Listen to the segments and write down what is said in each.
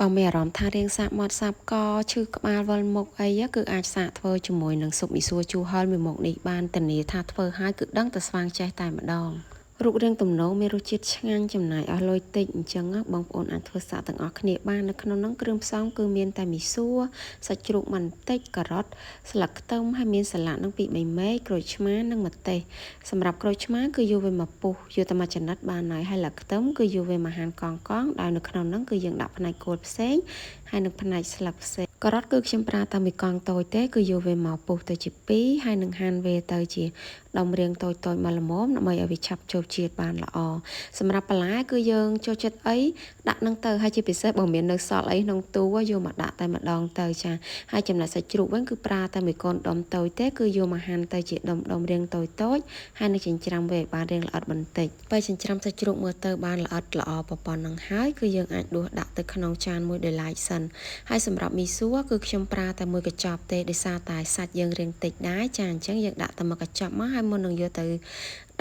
បើមានអារម្មណ៍ថារាងសាកមាត់សាបកឈឺក្បាលវិលមុខអីគឺអាចសាកធ្វើជាមួយនឹងស៊ុបមីសួរជូរហឹរមួយមុខនេះបានធានាថាធ្វើហើយគឺដឹងតែស្វាងចេះតែម្ដងរូបរាងទំនងមានរសជាតិឆ្ងាញ់ចំណាយអស់លុយតិចអញ្ចឹងបងប្អូនអាចធ្វើសាកទាំងអស់គ្នាបាននៅក្នុងនោះគ្រឿងផ្សំគឺមានតែមីសួរសាច់ជ្រូកបន្តិចការ៉ុតស្លឹកខ្ទឹមហើយមានសាឡាត់នឹងពី3មែកក្រូចឆ្មានិងម្ទេសសម្រាប់ក្រូចឆ្មាគឺយកវាមកពុះយកតែមួយចំណិតបានហើយហើយស្លឹកខ្ទឹមគឺយកវាមកហាន់កង់កង់ដោយនៅក្នុងនោះគឺយើងដាក់ផ្នែកគល់ផ្សេងហើយនិងផ្នែកស្លឹកផ្សេងការ៉ុតគឺខ្ញុំប្រើតែមួយកង់តូចទេគឺយកវាមកពុះទៅជា2ហើយនឹងហាន់វាទៅជាដុំរាងតូចតូចមកល្មមដើម្បីឲ្យវាឆាប់ចូលជាតិបានល្អសម្រាប់បន្លែគឺយើងចូលចិត្តអីដាក់នឹងទៅហើយជាពិសេសបើមាននៅសល់អីក្នុងទូយកមកដាក់តែម្ដងទៅចាហើយចំណែកសាច់ជ្រូកវិញគឺប្រើតែមួយកូនដុំតូចទេគឺយកមកហាន់ទៅជាដុំដុំរាងតូចតូចហើយនឹងចិញ្ច្រាំវាឲ្យបានរាងល្អិតបន្តិចពេលចិញ្ច្រាំសាច់ជ្រូកមើលទៅបានល្អិតល្អប៉ុណ្ណឹងហើយគឺយើងអាចដួសដាក់ទៅក្នុងចានមួយដោយឡែកសិនហើយសម្រាប់មីសួរគឺខ្ញុំប្រើតែមួយកញ្ចប់ទេដោយសារតែសាច់យើងរាងតិចដែរចាអញ្ចឹងយើងដាក់តែមួយកញ្ចប់មកហើយមុននឹងយកទៅ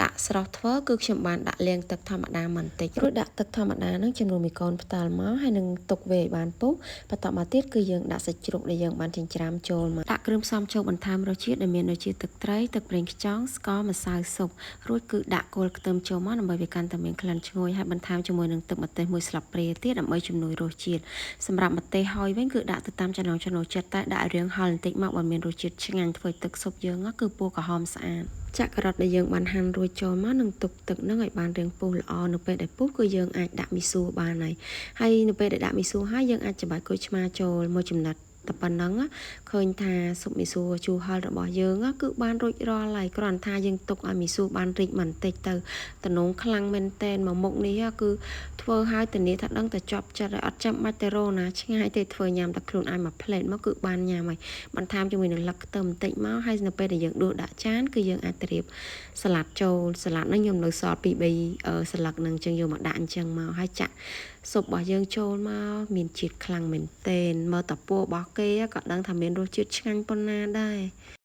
ដាក់ស្រស់ធ្វើគឺខ្ញុំបានដាក់លាងទឹកធម្មតាបន្តិចរួចដាក់ទឹកធម្មតាហ្នឹងចំនួនមួយកូនផ្តិលមកហើយនឹងទុកវាឲ្យបានពុះបន្តមកទៀតគឺយើងដាក់សាច់ជ្រូកដែលយើងបានចិញ្ច្រាំចូលមកដាក់គ្រឿងផ្សំចូលបន្ថែមរសជាតិដែលមានដូចជាទឹកត្រីទឹកប្រេងខ្យងស្ករម្សៅស៊ុបរួចគឺដាក់គល់ខ្ទឹមចូលមកដើម្បីវាកាន់តែមានក្លិនឈ្ងុយហើយបន្ថែមជាមួយនឹងទឹកម្ទេសមួយស្លាបព្រាទៀតដើម្បីជំនួយរសជាតិសម្រាប់ម្ទេសហើយវិញគឺដាក់ទៅតាមចំណង់ចំណូលចិត្តតែដាក់រាងហឹរបន្តិចមកបើមានរសជាតិឆ្ងាញ់ធ្វើទឹកស៊ុបយើងគឺពណ៌ក្រហមស្អាតចាក់ការ៉ុតដែលយើងបានហាន់រួចចូលមកនឹងទុកទឹកនឹងឲ្យបានរាងពុះល្អនៅពេលដែលពុះគឺយើងអាចដាក់មីសួរបានហើយហើយនៅពេលដែលដាក់មីសួរហើយយើងអាចច្របាច់ក្រូចឆ្មាចូលមួយចំណិតតែប៉ុណ្ណឹងឃើញថាស៊ុបមីសួរជូរហឹររបស់យើងគឺបានរួចរាល់ហើយគ្រាន់ថាយើងទុកឲ្យមីសួរបានរីកបន្តិចទៅតំណងខ្លាំងមែនតែនមកមុខនេះគឺធ្វើឲ្យធានាថាដឹងតែជាប់ចិត្តហើយអត់ចាំបាច់ទៅរកណាឆ្ងាយទេធ្វើញ៉ាំតែខ្លួនឯងមួយផ្លេតមកគឺបានញ៉ាំហើយបន្ថែមជាមួយនឹងលឹកខ្ទឹមបន្តិចមកហើយនៅពេលដែលយើងដួសដាក់ចានគឺយើងអាចត្រៀបសាឡាត់ចូលសាឡាត់ហ្នឹងខ្ញុំនៅសល់2 3ស្លឹកហ្នឹងអញ្ចឹងយកមកដាក់អញ្ចឹងមកហើយចាក់ស៊ុបរបស់យើងចូលមកមានជាតិខ្លាំងមែនទែនមើលតពណ៌របស់គេក៏ដឹងថាមានរសជាតិឆ្ងាញ់ប៉ុណ្ណាដែរ។